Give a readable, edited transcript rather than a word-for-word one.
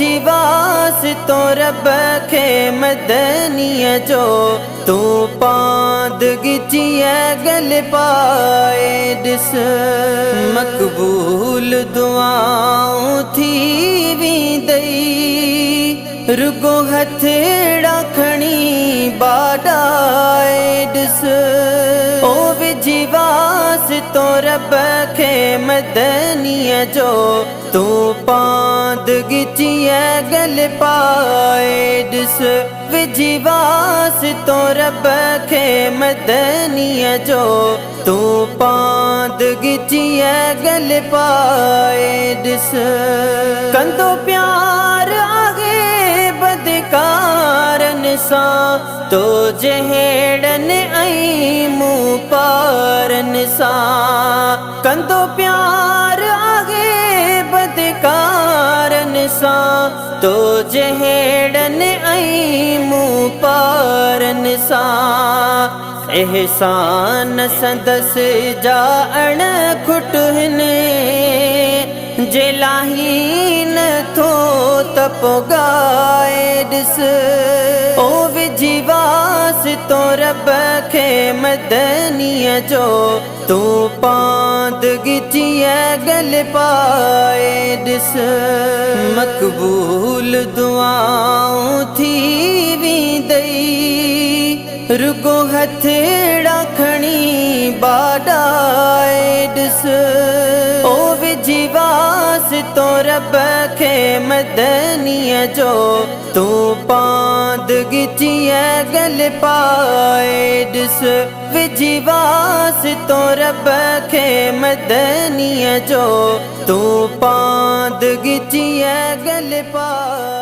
وجهي واسطو رب کي مدنيءَ جو، تون پاند ڳچيءَ ڳل پائي ڏس. مقبول دعائون ٿي ويندئي، رڳو هٿڙا کڻي ٻاڏائي ڏس. او وجهي واسطو رب کي مدنيءَ جو، تون پاند ڳچيءَ ڳل پائي ڏس. وجهي واسطو رب کي مدنيءَ جو، تون پاند ڳچيءَ ڳل پائي ڏس. ڪندو پيار آهي بدڪارن سان، تو جهڙن ۽ مون پارن سان. ڪندو پيار آهي بدڪارن سان، تو جهڙن ۽ مون پارن سان. احسان سندس جا اڻ کٽ هن، جي لاهي نٿو ته پوءِ ڳائي ڏس. او وجهي واسطو رب کي مدنيءَ جو، تون پاند ڳچيءَ ڳل پائي ڏس. مقبول دعائون ٿي ويندئي، رڳو هٿڙا کڻي ٻاڏائي ڏس. او وجهي واسطو رب کي مدنيءَ جو، تون پاند ڳچيءَ ڳل پائي ڏس. وجهي واسطو رب کي مدنيءَ جو، تون پاند ڳچيءَ ڳل پائي.